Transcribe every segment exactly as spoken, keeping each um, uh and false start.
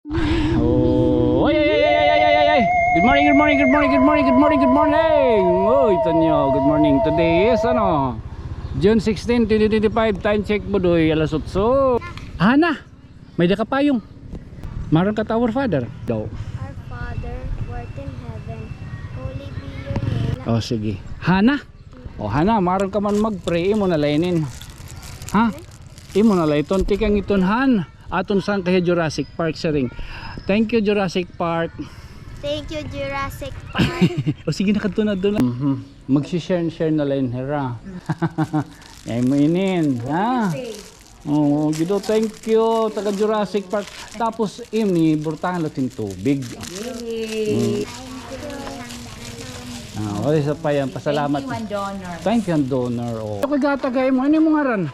Oh, ay, ay, ay. Good morning, good morning, good morning, good morning, good morning, good morning. Oy, Tonyo, good morning. Today is, ano, June sixteen, twenty twenty-five. Time check, Budoy, alas otso. Hana, may-ada ka payong. Maaram ka ta Our Father daw. Our Father, who art in heaven, holy be your name. Oh, sige. Hana? O, Hana, maaram ka man mag-pray, imo na la inin. Ha? Imo na la iton, tikang iton, Han. Aton sangkay ha Jurassic Park, siring. Thank you, Jurassic Park. Thank you, Jurassic Park. O, sige na, kadto na, doon na. Mhm. Magsi-share, share na la hin hira. Ay mo inin, ha? Oo, Guido, thank you, taga Jurassic Park. Tapos, ini, burtahan la hin tubig. Yay! Mm. Ah, wala sa pa yan, pasalamat. Thank you, han donor. Thank you, han donor, oh. Ako gata kay mo, ano imo ngaran?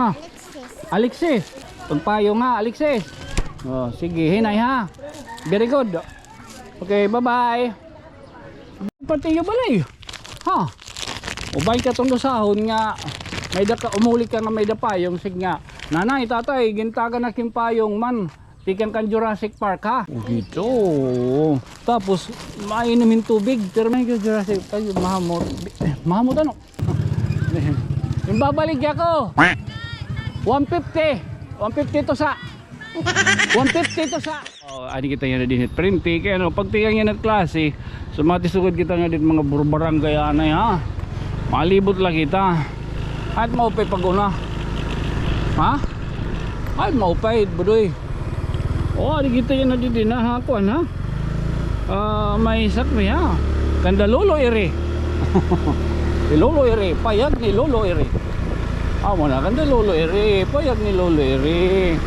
Ha? Alexis. Alexis. Pagpayong ha, Alexis. Oh, sige, hinay ha. Very good. Okay, bye-bye. Pati iyo balay. Ha? Ubay ka tong lusahon nga may-ada ka, umuli ka nga may-ada payong, sige nga, "Nanay, tatay, gintagan ak hin payong man. Tikang kan Jurassic Park, ha?" O, gito. Tapos, mainom hin tubig. Pero may Jurassic Park, mahamot. Mahamot ano? Hin babaligya ko. One fifty. One fifty tusa. One fifty tusa. Oh, adi kita yana dinhi ha prente. Kay ano, pagtikang yana ha klase, sumati sugad kita ngadi ha mga bur-, barangay anay, ha? Malibot la kita. Ay maupay pag-una. Ha? Ay maupay, Budoy. Oh, adi kita yana dinhi, ha, kuan, ha? Ah, may sakmi, ha? Kanda Lolo Iri. Ni Lolo Iri, payag ni Lolo Iri. Amo na, kanda Lolo Iri, payag ni Lolo Iri.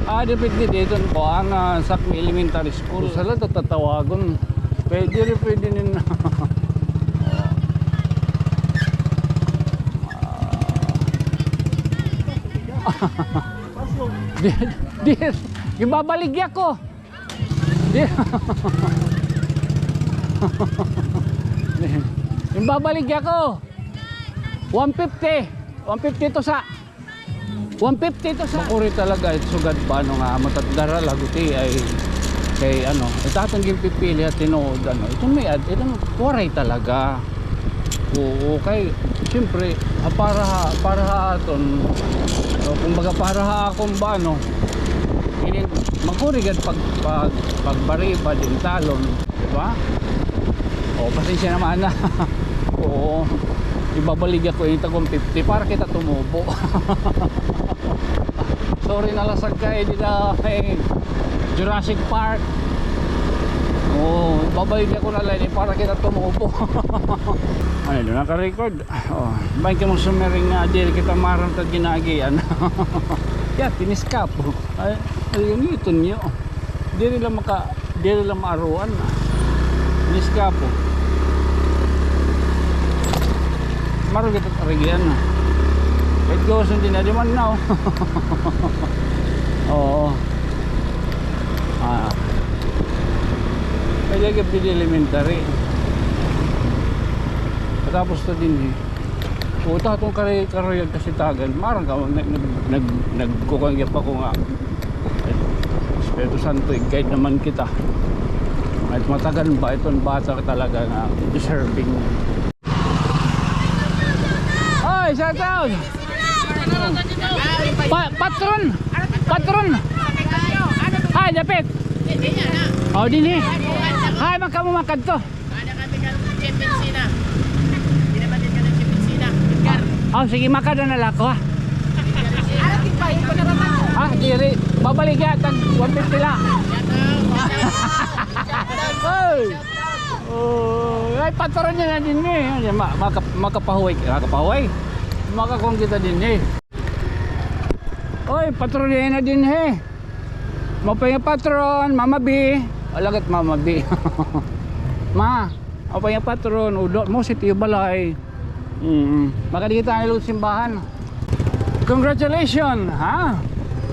Ah, depende dito kuan, ah, Sakmi Elementary School. Usa la ta tatawagon. Pwede rin, pwede rin. Di, di, gibabaligya ko. Di, gibabaligya ko. One fifty. One fifty tusa. One fifty tusa. Makuri talaga it sugad ba, ano nga, matagdara la gud ti ay kay, ano, it aton ginpipili ha tinuod, ano, iton may-ada, iton waray talaga. Oo, kay, siyempre, ah, para ha, para ha aton, o, kumbaga, para ha akon ba, ano, inin, makuri gad pag, pag, pagbariba din talon, di ba? O, pasensya naman na. Oo, ibabaligya ko ini tag one fifty para kita tumubo. Sorry na la sad kay dida kay Jurassic Park. Oo, babaligya ko na la ini para kita tumubo. Ano, doon naka-record? Oh, bangin kamo sumiring nga diri kita maaram ta ginaagian. Ya, tiniskap. Ay, ay, yun, ito niyo. Diri la maka, diri la maaruan. Tiniskap. Maaram kita arigian na. Kahit gawson din na, di man na, oh. Oo. Ah. Kaya gid elementary. Tapos to din, eh. O, ta, itong kari-, karuyag kasitagan, maaram ka, nag-, nag-, nag-, nagkukuan gihap ako nga, Espiritu Santo, i-guide naman kita. At matagan ba iton bata talaga nga deserving. Oy, shout out! Pa-, patron! Patron! Ay, dapit! O, dinhi. Ay, magkamo makadto. Ada kami kan Chef Sina. Hindi naman din ka ng Chef Sina. Edgar. O, sige, makada na la ako, ha? Ha, diri. Babalik ya, tag one fifty la. Oy! Oh, ay, patron niya na dinhi. Ma-, maka-, makapahuway, makapahuway. Makakong kita dinhi. Oy, patron niya na dinhi. Maupay nga patron, Mama B. Wala gat Mama B. Ma, maupay nga patron, udot mo, sitio balay. Mm. Makadikit tayo sa simbahan. Congratulations, ha?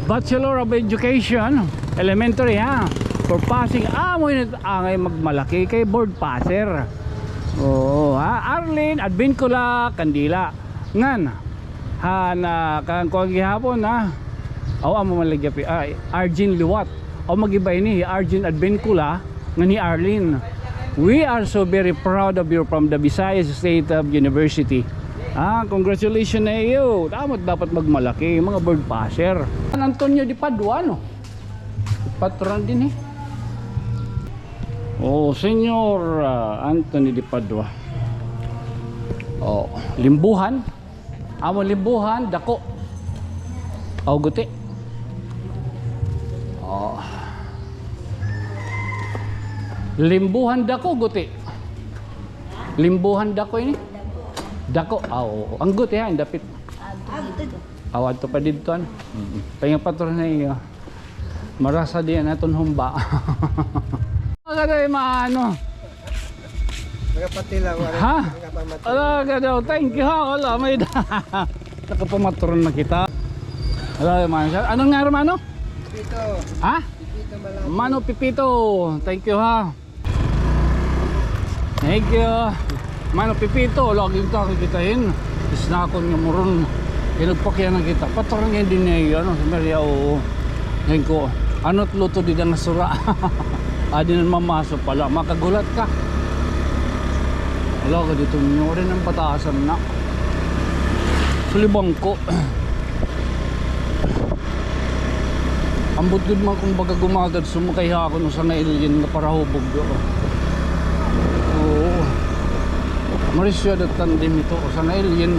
Bachelor of Education, Elementary, ha? For passing, ah, mo yun, angay magmalaki kay board passer. Oo, ha? Arlene Advincula Candila. Ngan, han, ah, kan kuan gihapon, ha? Aw, amo man lagi, ah, Arjin Liwat. O, mag-iba ini, hi Arjun Advincula, ngan hi Arlene. We are so very proud of you from the Visayas State of University. Ah, congratulations na iyo. Dapat, dapat magmalaki, mga bird passer. San Antonio de Padua, no? Patron dinhi. Oh, Senyor, ah, Anthony de Padua. Oh, Limbuhan. Amo Limbuhan, dako. Aw, guti. Oh. Limbuhan dako, guti. Limbuhan dako ini. Dako. Aw, oo. An guti ha, an dapit. Aw, adto pa didto, ano? Mm. Pahinga patron na iyo. Marasa diyan aton humba. Agad ay maano. Nagapatila, wala. Ha? Nagapamati. Ala, agad daw. Thank you, ha. Wala, may da. Nakapamatron na kita. Wala, man. Ano nga, hermano? Pipito. Ha? Pipito Malaki. Mano Pipito. Thank you, ha. Thank you. Mano Pipito, lagi ta kikitahin. Isnakon nga muron. Inagpakyanan kita. Patron nga din niya, ano, sa Maria, oo. Ngayon ko, ano't luto di da nga sura. Adi na mamaso pala. Makagulat ka. Wala ka dito. Niyo rin ang patasan na. Sulibang ko. Ambot gud man kung baga gumagad, sumakay ha akon usa nga alien nga parahubog do. Oo. Marisyo da tandem ito, usa nga alien.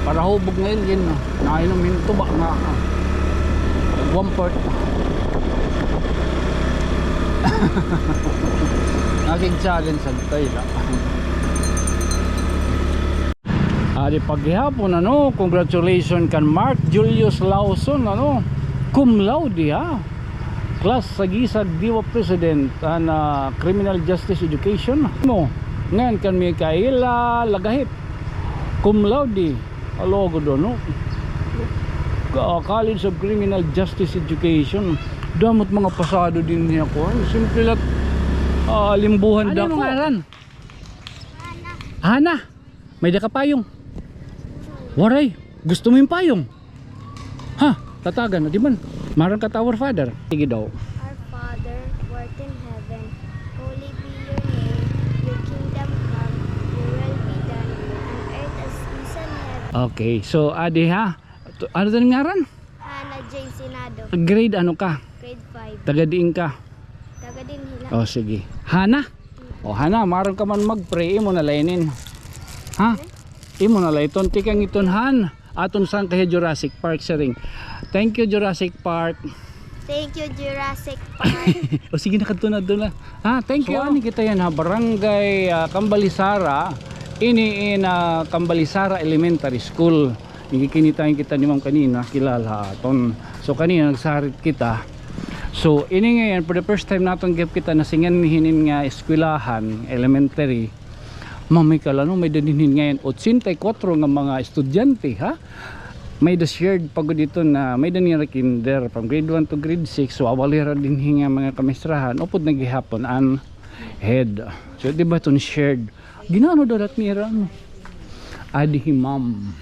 Parahubog nga alien. Nainom hin tuba nga one fourth. Nakig-challenge sa tayo. Adi pa gihapon, ano, congratulations kan Mark Julius Lawson, ano, cum laude, ha? Class sa gisag D W A president, an, ah, criminal justice education. Mo, ngan kan Micaela Lagahit, cum laude, alogo do, no? Ka-, College of Criminal Justice Education. Damo't mga pasado dinhi ako. Simple lat, ah, Limbuhan dako. Ano ngaran? Hana. May-ada ka payong? Waray. Gusto mo yung payong? Ha? Tatagan na, di man. Maaram ka ta Our Father. Sige daw. Our Father, who art in heaven, holy be your name. Your kingdom come, your will be done on earth as it is in heaven. Okay, so, adi ha. Tu-, ano din ngaran? Hana Jane Senado. Grade ano ka? Grade five. Taga diin ka? Taga dinhi la. O, sige. Hana? O, Hana, maaram ka man mag-pray, imo na la inin. Ha? Imo na la iton, tikang iton, Han. Aton sangkay ha Jurassic Park siring. Thank you, Jurassic Park. Thank you, Jurassic Park. O, sige na, kadto na, kadto na. Ha, thank you. So, ani kita yana ha Barangay, ah, Cambalisara. Ini in, ah, Cambalisara Elementary School. Nagkikinitahan kita ni Ma'am kanina, kilala aton. So, kanina nagsarit kita. So, ini ngayon, for the first time naton gihap kita nasingan hinin nga eskwelahan, elementary. Mamikal, ano, may-ada dinhi ngayon, otsenta y kuwatro nga mga estudyante, ha? May-ada shared pa gud ito na, may-ada nira kinder, from grade one to grade six, so, wala hira dinhi nga mga kamisrahan, upod na gihapon an head. So, di ba iton shared? Ginano daw dat nira, ano? Adi hi ma'am.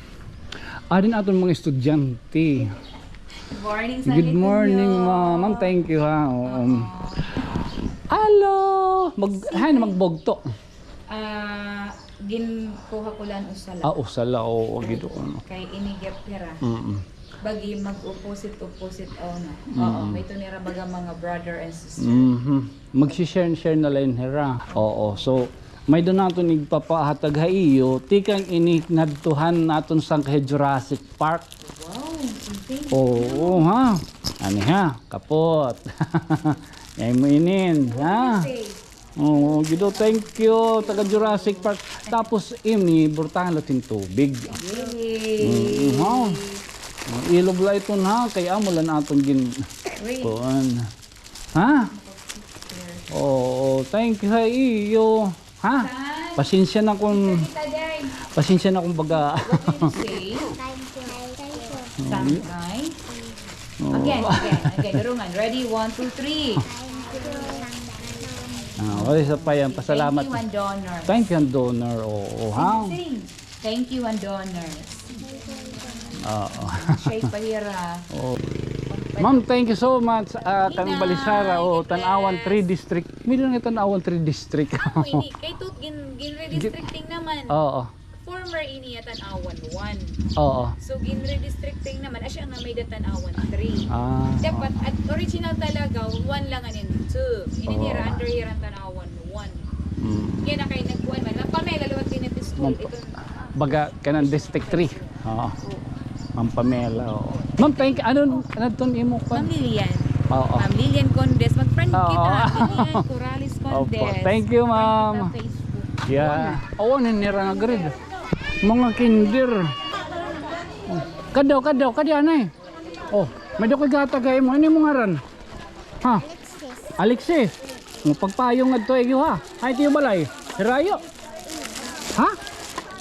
Adi an aton mga estudyante. Good morning, ma'am. Ma'am, thank you, ha. Oo. Hello. Mag-, hi na, magbugto. Ah, ginkuha ko lang usa la. Ah, usa la, oo, gid ko, no. Kay ini gihap hira. Mm. Bagi mag-opposite, opposite, o, no? Oo, may-ada nira baga mga brother and sister. Mhm. Magsi-share, share na la hira. Oo, so, may-ada naton igpapahatag ha iyo, tikang ini ngadto han aton sangkay ha Jurassic Park. Wow, thank you. Oo, ha? Ani, ha? Kapot. Ngay mo inin, ha? Oo, gid o, thank you, taga Jurassic Park. Tapos, ini, burtangan la hin tubig. Yay! Mm, ha? Ilog la iton, ha? Kay amo la an aton gin-, kuan. Ha? Oo, thank you ha iyo. Ha? Pasensya na kung, pasensya na kung baga. What do you say? Thank you. Thank you. Sangkay. Oo. Again, again, again. Durungan. Ready? One, two, three. Ah, wala, isa pa yan. Pasalamat. Thank you, an donor. Thank you, an donor. Oo, ha? Sing, sing. Thank you, an donors. Oo. Siya pa hira. Oo. Ma'am, thank you so much. Ah, kang Balisara, oh, Tanauan three District. May nga Tanauan three District. Ako ini, kay tut gin, gin-redistricting naman. Oo. Former ini ya Tanauan one. Oo. So, gin-redistricting naman. Asya nga may-ada Tanauan three. Ah. Dapat, at original talaga, one lang an ini, two. Ini nira, under hira an Tanauan one. Mm. Kay nagkuan man. Ma'am Pamela, liwat dinhi ha school. Iton, ah, baga kanan District three. Oo. Oo. Ma'am Pamela, oo. Ma'am, thank, ano, ano ton imo kuan? Ma'am Lilian. Oo. Ma'am Lilian Condes. Mag-friend kita. Lilian Corrales Condes. Opo. Thank you, ma'am. Friend kita Facebook. Yeah. Oo, ninira nga grade. Mga kinder. Kadaw, kadaw, kadi anay. Oh, may-ada ko ighatag ha imo. Ano imo ngaran? Ha? Alexis. Alexis. Mo pagpayong ngadto iyo ha. Ay, tiyo balay. Hirayo. Ha?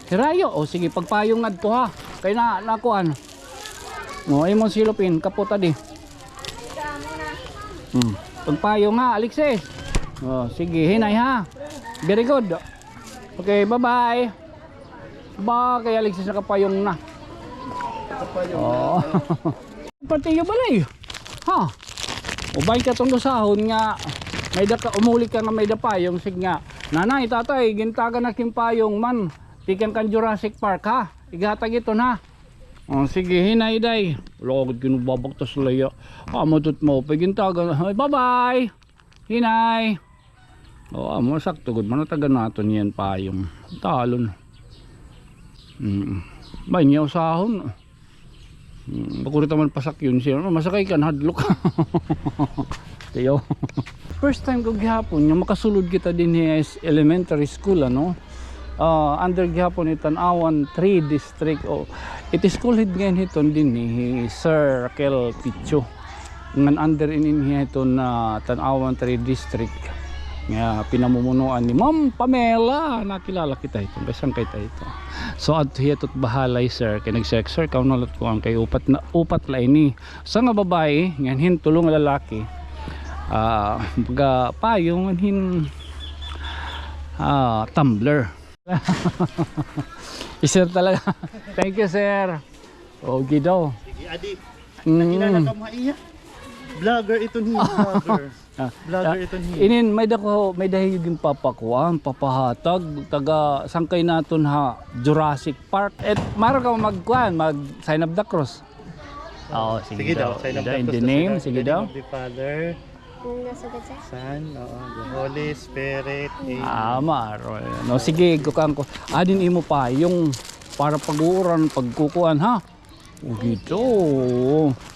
Hirayo. O sige, pagpayong ngadto ha. Kay na, nakuan. Mo, imo silopin, kapot adi. Hmm. Pagpayong ha, Alexis. O, sige, hinay ha. Very good. Okay, bye-bye. Ba, kay Alexis nakapayong na. Nakapayong na. Oo. Pati iyo balay. Ha? Ubay ka tong usahon nga may-ada ka, umuli ka nga may-ada payong, sige nga. Nanay, tatay, gintagan ak hin payong man. Tikang kan Jurassic Park, ha? Ighatag iton, ha? O, sige, hinay, day. Wala ka gud kinubabaktas laya. Amo tut mo, pay gintagan. Ay, bye-bye. Hinay. O, amo, sakto gud man, natagan naton hiya hin payong. Talon. Mm. Ba, niya usahon. Mm, bakurita man pasakyon siya. Ano, masakay ka, nahadlok. Tiyo. First time ko gihapon nga makasulod kita dinhi ha elementary school, ano? Ah, under gihapon hi Tanauan three District. O, it school head ngay-an hiton dinhi hi Sir Raquel Picho. Ngan under inin hiya hiton, ah, Tanauan three District nga pinamumunuan ni Ma'am Pamela. Nakilala kita hiton, kay sangkay ta hito. So, adto hiya tut bahalay, sir, kay nag-check, sir, kaon na la it kuan kay upat na, upat la ini. Usa nga babaye, ngan hin tulo nga lalaki. Ah, pagpayong ngan hin, ah, tumbler. Sir talaga. Thank you, sir. Okay daw. Sige, adi. Mm. Nakilala ka mo ha iya? Vlogger iton hiya, vlogger. Ah, vlogger iton hiya. Inin, may-ada ko, may-ada hiyo ginpapakuan, papahatag, taga sangkay naton ha Jurassic Park. Et, maaram ka magkuan, mag-sign of the cross. Oo, sige daw. Sign of the cross. In the name, sige daw. In the name of the Father. Son, oo, the Holy Spirit. Amen. Ah, maaram. No, sige, kukuan ko. Adin imo payong para pag-uuran, pagkukuan, ha? O, gito.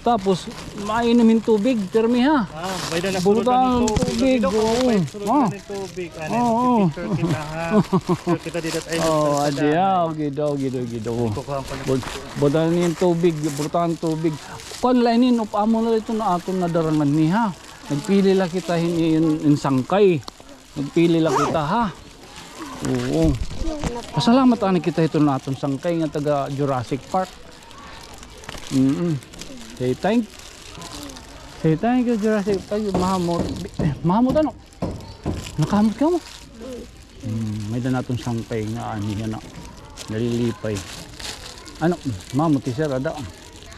Tapos, mainom hin tubig, pirmi, ha? Ah, may-ada na sulod na hin tubig. Burutan tubig, oo. Sulod na hin tubig. Ano, picture kita, ha? Picture kita dida. Oo, adi, ha? O, gito, gito, gito. Burutan hin tubig, burutan tubig. Kuan la inin, amo na la iton aton nadarangan ni, ha? Nagpili la kita hin, hin, hin sangkay. Nagpili la kita, ha? Oo. Pasalamat anay kita hiton aton sangkay nga taga Jurassic Park. Mm. Say thank, say thank you, Jurassic Park. Mahamot. Mahamot, ano? Nakahamot kamo? Mm, may-ada naton sangkay nga ani, ano, nalilipay. Ano, mahamot, sir, ada.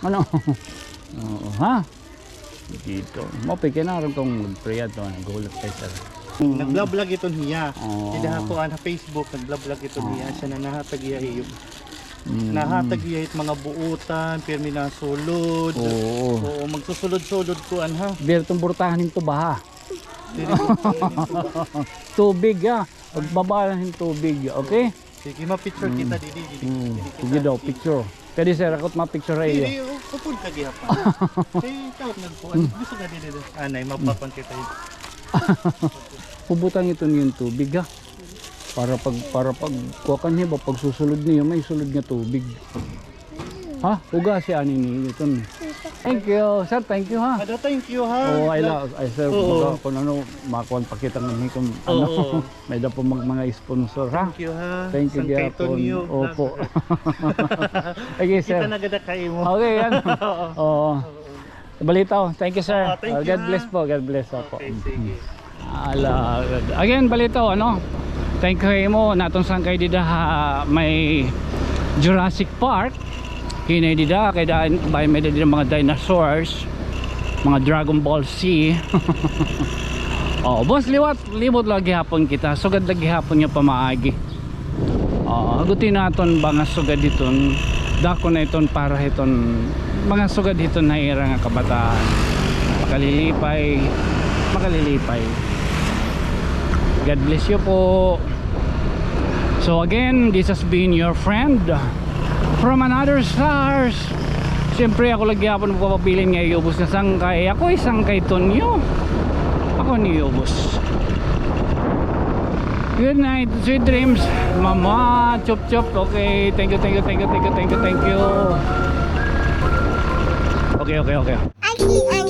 Ano? Oo, ha? Dito. Mao pa kay naron kong mag-pray ato, naghulat kay sir. Nag-vlog-vlog iton hiya. Oo. Dida ha kuan, ha Facebook, nag-vlog-vlog iton hiya. Siya na nahatag hiya hiyo. Mm. Nahatag hiya it mga buotan, pirmi nasulod. Oo. Oo, magsusulod-sulod kuan, ha. Diri iton burtahan hin tuba, ha. Diri iton burtahan hin tuba. Tubig, ha. Pagbaba hin tubig, okay? Sige, ma-picture kita didi, didi. Mm, sige daw, picture. Pwede, sir, ako ma-picture ha iyo. Didi, o, upod ka gihapon. Kay ikaw nagkuan. Gusto ka didi, didi. Anay, mapapan kita. Hubutan iton hiya hin tubig, ha. Para pag, para pag, kuan ka niya ba, pagsusulod niyo, may sulod nga tubig. Ha? Hugasi anay niyo iton. Thank you, sir. Thank you, ha. Ada, thank you, ha. Oh, ay la, ay, sir, baga kun ano, makuan pa kita nganhi kun ano. Oo. May-ada pa mag-, mga sponsor, ha? Thank you, ha. Thank you gihapon. Opo. Okay, sir. Kita na gad ha imo. Okay, yan. Oo. Balitaw. Thank you, sir. Ah, thank you, ha. God bless po. God bless po. Okay, sige. Ala, again, balitaw, ano? Thank you ha imo, naton sangkay dida ha may Jurassic Park. Hinay dida, kay daan, bay, may-ada dida mga dinosaurs. Mga Dragon Ball Z. O, boss, liwat, libot la gihapon kita. Sugad la gihapon nga pamaagi. O, haguti naton ba nga sugad hiton, dako na iton para hiton mga sugad hiton na ira nga kabataan. Makalilipay, makalilipay. God bless you po. So again, this has been your friend from another stars. Siyempre, ako la gihapon magpapabilin nga iubos nga sangkay. Ako ay sangkay Tonyo. Ako an iubos. Good night, sweet dreams, mama. Chop chop. Okay, thank you, thank you, thank you, thank you, thank you. Okay, okay, okay.